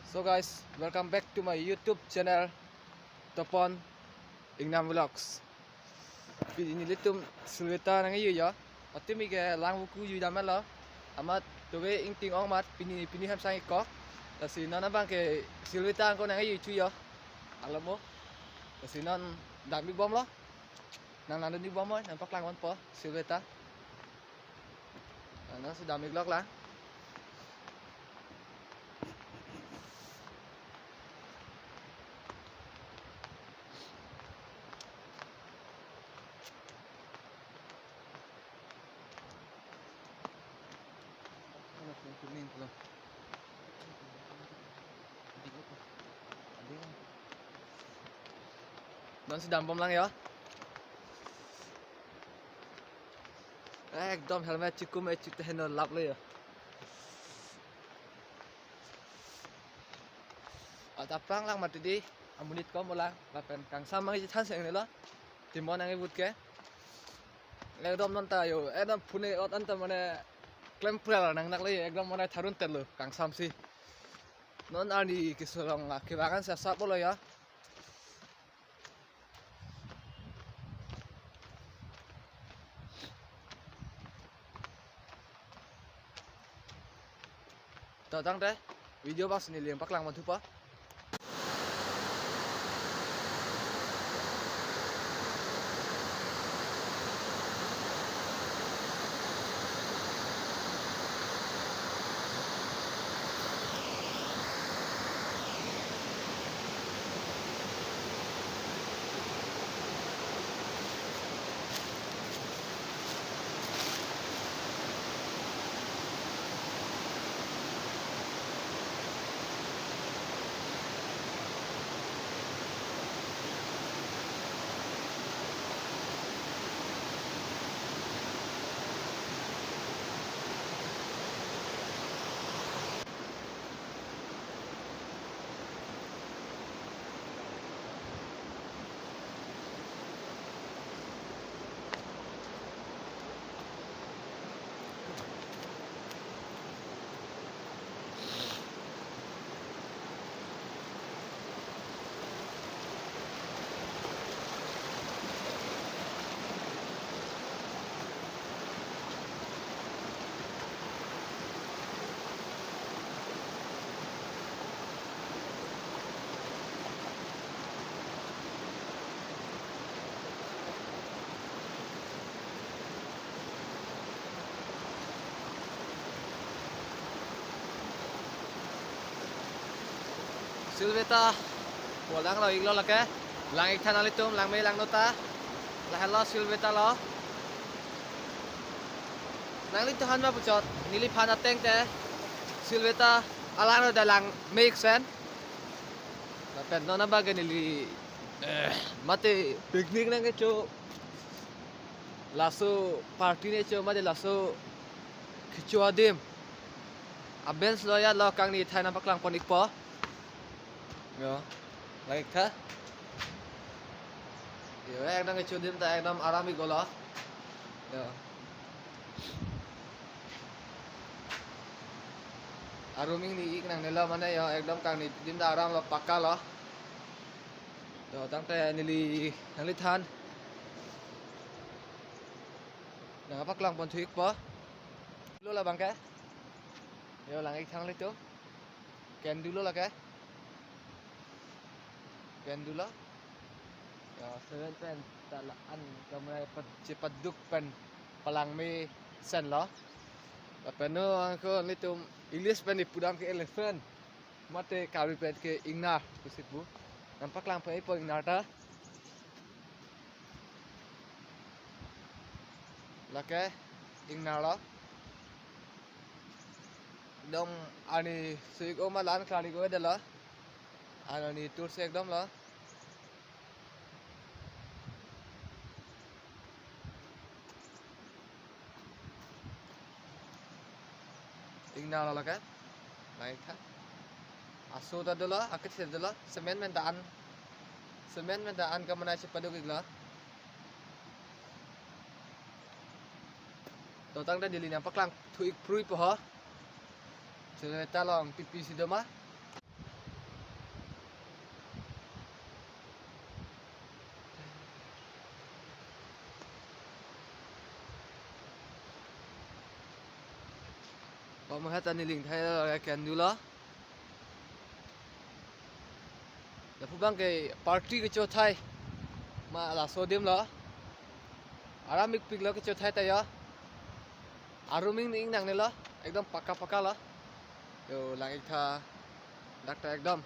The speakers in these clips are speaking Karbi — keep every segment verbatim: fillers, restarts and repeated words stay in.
So guys, welcome back to my YouTube channel, Topon Ingnam Vlogs. Pini nelitum Silveta nangji yo. Atimi ke lang buku jui damlo. Amat tobe ingting ong mat pini pini ham sang ikok. Lasi non abang ke Silveta angko nangji chu yo. Alamo. Lasi non dam-ik bomlo. Nang nang dun-ik bomlo, nang paklang bompo Silveta. Nang si dam-ik lok la. Non si dam bomlang yo. Ekdom helmet chikum e chite heno laplo yo. Ata prang lang mati di amonit kom bolang lapen kangsam mang ji than seng nelo. Timon ang ibut ke. Ekdom non ta yo, ekdom phone ot anta mane klem pral nang nak le ekdom mane tharun tel lo kangsam si. Non arni kesorong la kebangan sa sap bolo ya. To tangte video bas neli paklang mathupo. Silveta pulang lo, iklo lake. Lang-ik tha nanglitum, langme langno ta. Lahelo Silveta lo. Nanglitum han ma puchot, neliphan ateng te Silveta alang lo da langme-ik sen. Lapen non abang ke neli, eh, mate picnic nangkecho. Laso party ne cho mate laso kecho adim. A-bench lo ya lo kangni thai nangpaklang pon-ikpo. Yo, lang-ik tha. Yo, ekdom kecho adim ta ekdom aram-ik lo. Yo. Arum ingni-ik nangnelo mane yo, ekdom kangni adim ta aram lo, pakka lo. To tangte neli nanglithan nangpaklang pon thu-ikpo. Lo labang ke. Yo, lang-ik tha nanglitum. Ken dolo lake. Ken dolo. Yo, seven pen ta la-an kamrai pad chepaduk pen palangme sen lo. Lapen non angko nelitum English pen ipudam ke elephant. Mate Karbi pen ke ingnar pusi pu. Nangpaklang pon-ikpo ingnar ta. Lake ingnar lo. Ekdom arni su-ik oma la-an klarni-ik ave dolo. Arni tour si ekdom lo. Ingnar lo lake. Lang-ik tha. Aso ta dolo, akethe dolo. Cement pen ta an. Cement pen ta an kamanai chepaduk-iklo. To tangte neli nangpaklang thu-ik prui po ho. Silveta along pipi si doma. Mo heta neli ingthai lo, kendu lo. Lapu abang ke party kechothai ma laso adim lo. Aram ikpik lo kechothai ta yo. Arum ing ing nangne lo. Ekdom pakka pakka lo. Yo, lang ik tha. Dak ta ekdom.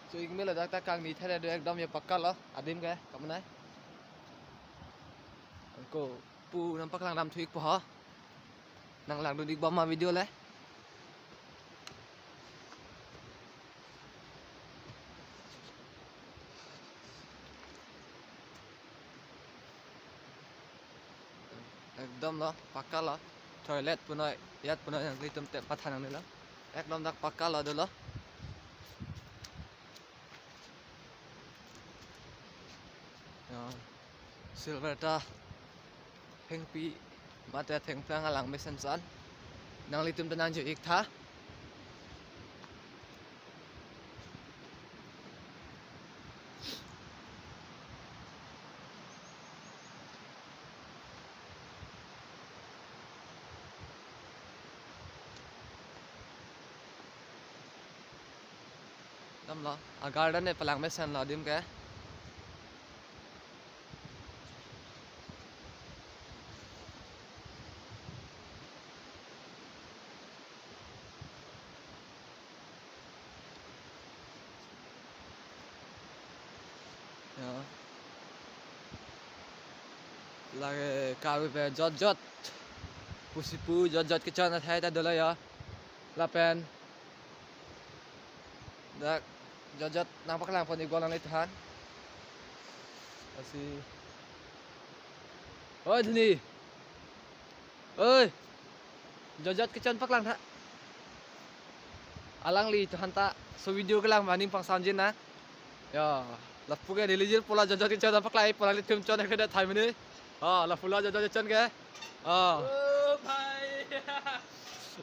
Cho ik me lo, dak ta kangni thai do, ekdom yo pakka lo. Adim ke, kamanai. Angko pu nangpaklang dam thu ikpo ho. Nang langdun ikbom ma video le. Ekdom lo, pakka lo. Toilet punoi, yat punoi nanglitum te pathan nangne lo. Ekdom dak pakka lo dolo. Ya. Silver ta thengpi mate thengphli alang mesen san. Nanglitum ta nangjo ik tha. Dam lo, a garden ne palang mesen lo adim ke. Ya. Lake kave pe jot jot pusi pu jot jot kechon athai ta dolo ya. Lapen dak jot jot nangpaklang pon ik bom nanglitumphan. Lasi. Oi, Dhoni. Oi. Jot jot kechon paklang tha. Alanglitumphan ta so video kelang maning pangsamjin na. Ya, lapu ke neli jir pola jot jot kechon paklang, pola nelitum chon ek thai mene. Ah, lapu la jot jot kechon ke. Ah. Oh, bhai.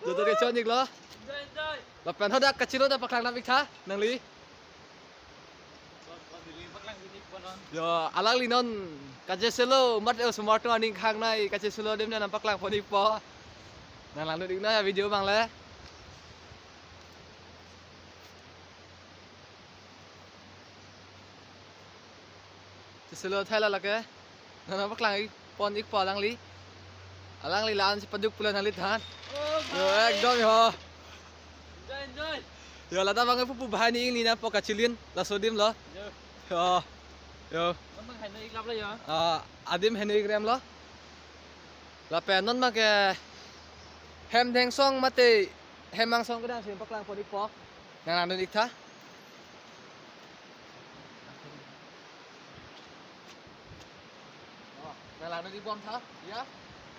Jot jot kechon ik lo. Enjoy, enjoy. Lapen hadak kachilo ta paklang dam ik tha, nangli. Yo, alangli non kacheselo, mat yo smart to aning khang nai, kacheselo adim nangpaklang pon ikpo. Nang langdun ik na ya video abang le. Cheselo thai lo lake. Nangpaklang ik pon ikpo alangli. Alangli la-an si paduk pulo nanglitumphan. Oh, yo, bhai. Ekdom yo. Enjoy, enjoy. Yo, lata abang pupu bhai ni ingni nangpo kachilin, laso adim lo. Yo. Yo. Yo. Nang heno ik lap lo yo. Ah, adim heno ik rem lo. Lapen non abang ke hem thengsong mate hem angsong kedam si paklang pon ikpo. Nang langdun ik tha. Oh, nang langdun ik bom tha, ya.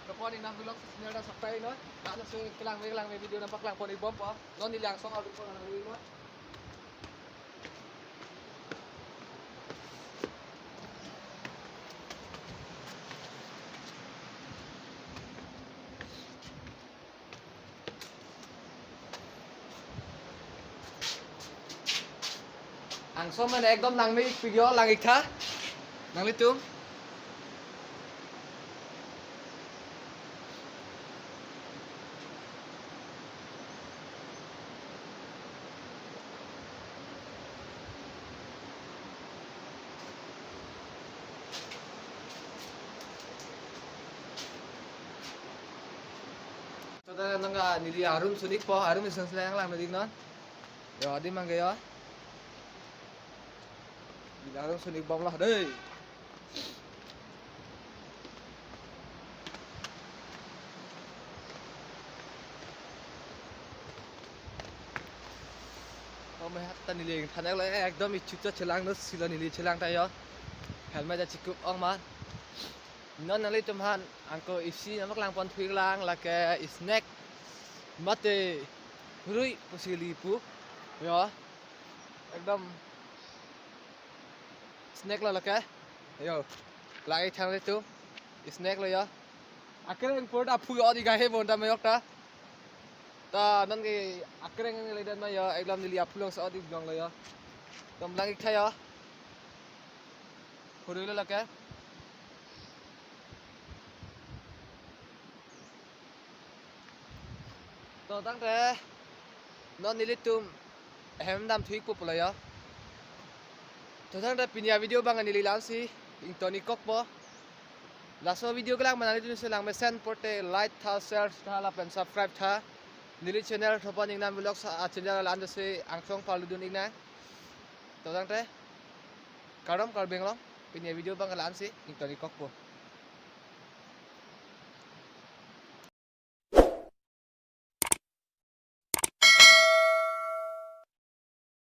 Dokon inam dulok channel ta subscribe noi. Nang laso kelang me kelang me video nangpaklang pon ik bompo. Non neli angsong alu pon nang langdun ik noi. Angsong mane ekdom langme ik pik yo, lang ik tha. Nanglitum. Tada nang, ah, neli arum sun ikpo, arum ison sila yang lang nadi non. Yo, adim abang ke yo. Neli arum sun ik bom lah dei. Oh, me hata neli thanak lo, eh, ekdom ichucha chelang no sila neli chelang ta yo. Helmet ta chikup ong ma. Non nanglitumphan angko isi nangpaklang pon thu ik lang, lake snack mate rui pusi li pu. Yo. Ekdom snack lo lake. Yo. Lang ik tha nanglitum. Snack lo yo. Akereng pur ta aphu ot ik ahe bon ta meyok ta. Ta non ke akereng le dan ma yo, ekdom neli aphu long sa ot ik long lo yo. Ekdom lang ik tha yo. Khurui lo lake. To tangte non nelitum hem dam thu-ikpo pulo jo. To tangte pini avideo abang neli la-ansi ington-ikkokpo. Laso video kelang ma nanglitum si langmesen pulote like tha, share tha lapen subscribe tha. Neli channel Thopan Ingnam Vlogs a-channel la-an si angthong parludun-iknang. To tangte kardom Karbi Anglong, pini avideo abang la-ansi ington-ikkokpo.